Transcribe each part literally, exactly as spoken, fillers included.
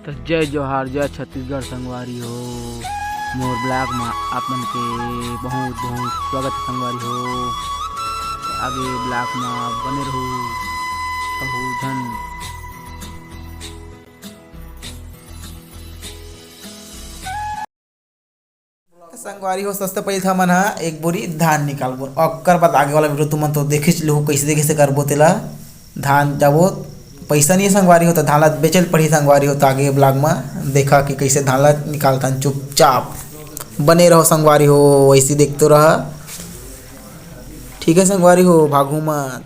त जय जोहार, जय छत्तीसगढ़ संगवारी हो। मोर vlog म आप मन के बहुत बहुत स्वागत हे संगवारी हो। आगे vlog म बने रहू, कहू झन। संगवारी हो, सबसे पहिले त हमन ह एक बोरी धान निकालबो, ओकर बाद आगे वाला video तुमन तो देखेच लेहू, कइसे कइसे करबो तेला। धान जाबो, पइसा नइ हे संगवारी हो, त धान ला बेचल पड़ही संगवारी हो। त आगे vlog म देखा कि कइसे धान ला निकालथन। चुपचाप बने रहो संगवारी हो, वइसे देखते रहा, ठीक है संगवारी हो, भागू मत।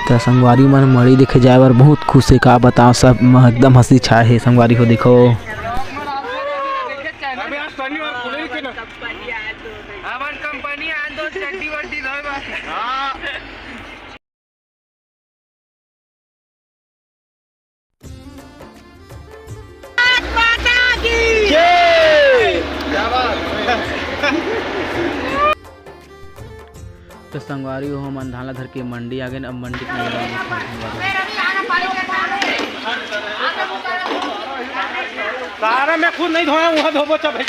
त संगवारी मन, मंडी देखे जाए बर बहुत खुश हे, का बताओ, सब म एकदम हंसी छाए हे संगवारी हो। देखो, हमर कंपनी आ दो चड्डी वड्डी धोए बर। तो संगवारी हो, हमन धान ला धर के मंडी आ गेन। अब मंडी के नजारा देखो संगवारी हो। सारा मैं खुद नहीं धोया, वहाँ धोबो, चल भैया।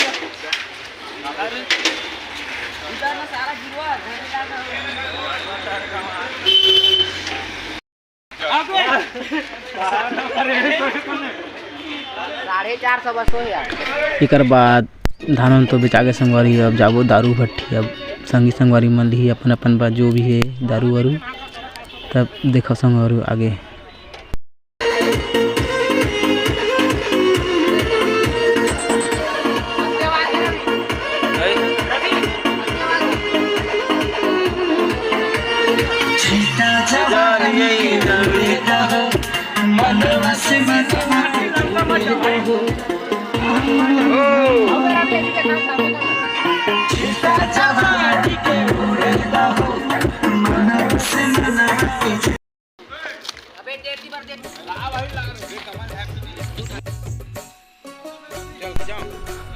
साढ़े चार सौ बस हो यार। एकर बाद धान तो बेचा गे संगवारी, अब जाबो दारू भट्ठी। अब संगी संगवारी मन लिही अपन अपन बा जो भी हे दारू वारू, तब देखो संगवारी आगे।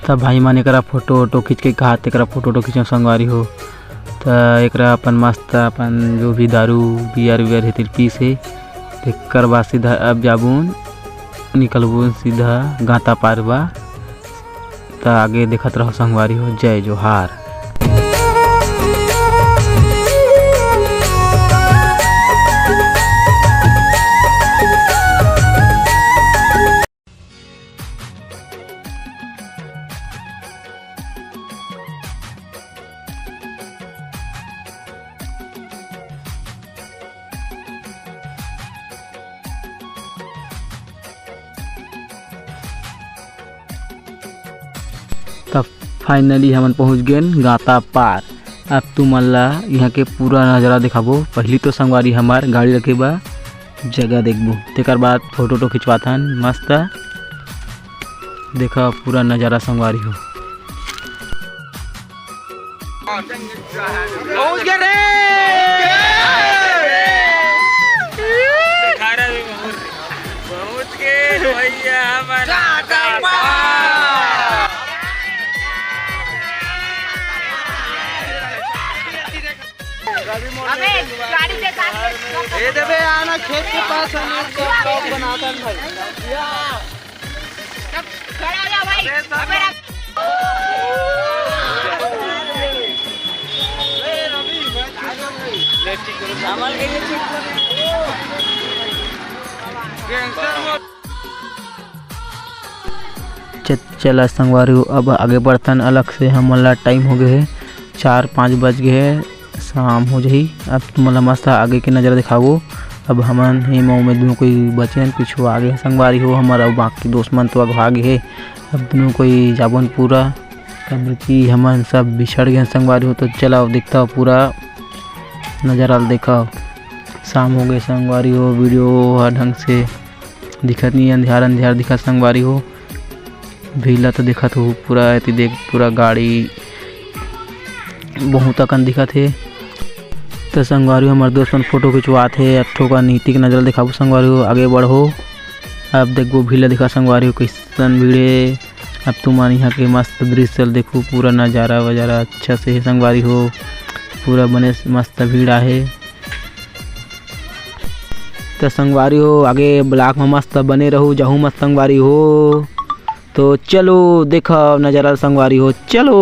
त भाई मन एकरा फोटो वोटो खींच के कहा, तेकरा फोटो वोटो खींचो संगवारी हो। त एकरा अपन मस्त अपन जो भी दारू बियर वियर हे, तेल पीस हे। तेकर बाद सीधा अब जाबुन, निकलबुन सीधा गांता पार बा। त आगे देखत रहो संगवारी हो। जय जोहार। त finally हमन पहुंच गेन गांता पार। अब तुमन ला इहां के पूरा नजारा देखाबो। पहिली तो संगवारी हमार गाड़ी रखे बा जगह देखबो, तेकर बाद फोटो वोटो खिंचवाथन मस्त। देखा पूरा नजारा संगवारी हो। पहुंच गए रे। पहुंच गए भैया हमारा। अबे, गाड़ी के साथ ये देबे आना खेत के पास हम लोग सब vlog बनाता है भाई। सब खड़ा हो जाओ भाई। अबे, च-, चला संगवारी हो, अब आगे बढ़थन अलग से। हमन ला टाइम हो गए हे, चार पाँच बज गए हे, शाम हो जाही। अब तुमन ला मस्त आगे के नजारा दिखाबो। अब हमन हे मऊ में दोनों कोई बचेन, पीछू आगे हे संगवारी हो हमर, अउ बाकी दोस्त मन तो अब आगे हे। अब दोनों कोई जाबोन पूरा, काबर कि हमन सब बिछड़ गए संगवारी हो। तो चलाओ, देखता हो पूरा नजारा ल देखा। शाम हो गए संगवारी हो, video ह ढंग से दिखत नहीं, अंधियार अंधियार दिखत संगवारी हो। भीड़ ला तो देखत हो पूरा, एती देख पूरा गाड़ी बहुत अकन दिखत हे। त संगवारी हो, हमर दोस्त मन फोटो खिंचवात हे। अब थोका नीति के नजारा दिखाबो संगवारी हो, आगे बढ़ो। अब देखबो भीड़ ला, देखा संगवारी हो, कइसन भीड़ हे। अब तुमन यहाँ के मस्त दृश्य ल देखो, पूरा नजारा वजारा अच्छा से हे संगवारी हो, पूरा बने मस्त भीड़ आहे। त संगवारी हो, आगे vlog में मस्त बने रहू, जाहू मस्त संगवारी हो। तो चलो देखा नजारा संगवारी हो, चलो।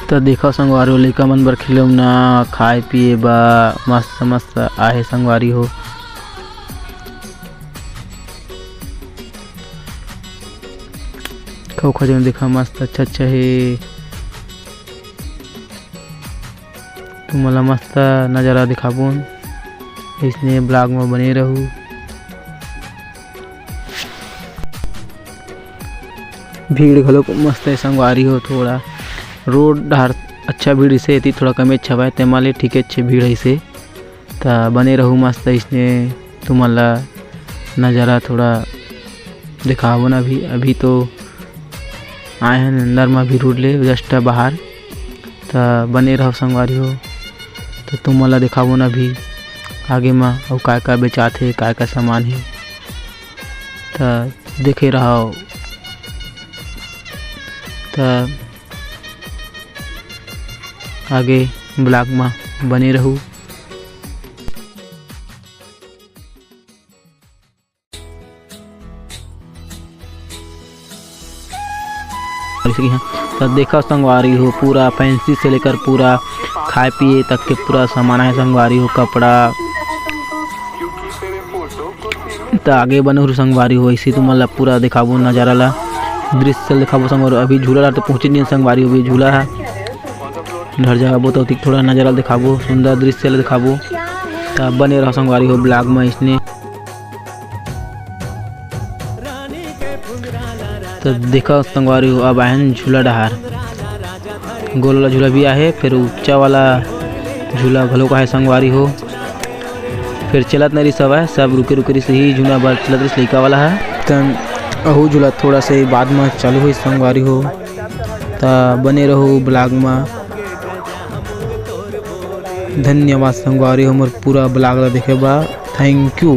त देखो संगवारी हो, लइका मन बर खिलौना, खाए पिए बा मस्त मस्त आहे संगवारी हो। खो खो जन देखा मस्त अच्छा अच्छा हे। तुमन ला मस्त नजारा दिखाबोन, अइसने vlog में बने रहू। भीड़ घलो मस्त हे संगवारी हो, थोड़ा road डहर अच्छा भीड़ इसे एती थोड़ा कमेच हवय, तेमा ले ठीकेच भीड़ हे इसे। त बने रहू मस्त अइसने तुमन ला नजारा थोड़ा दिखाबो ना। अभी, अभी तो आए हन अंदर म अभी road ले just बाहर। त बने रहव संगवारी हो, त तुमन ला दिखाबो ना अभी आगे म अउ काय काय बेचात हे, काय काय सामान हे, त देखे रहव। त आगे vlog म बने रहू। त देखा संगवारी हो, पूरा fancy से लेकर पूरा खाए पिए तक के पूरा सामान हे संगवारी हो, कपड़ा। त आगे बने रहू संगवारी हो, अइसे तुमन ला पूरा दिखाबो नजारा ला, दृश्य दिखाबो संगवारी हो। अभी झूला ला तो पहुँचे नहीं संगवारी हो, अभी झूला हे ढर जाबो तो थोड़ा नजारा दिखाबो, सुंदर दृश्य ला दिखाबो। त बने रहव संगवारी हो vlog में अइसने। त देखा संगवारी हो, अब आए हन झूला डहार। गोल वाला झूला भी आहे, फिर ऊंचा वाला झूला घलो आहे संगवारी हो। फिर चलत नहीं रहिस हवय, सब रुके रुके रहिस, ही झूला बर चलत रहिस लइका वाला ह। त अहू झूला थोड़ा से बाद में चालू होइस संगवारी हो, त बने रहू vlog में। धन्यवाद संगवारी हो, मोर पूरा vlog ला देखे बा, thank you।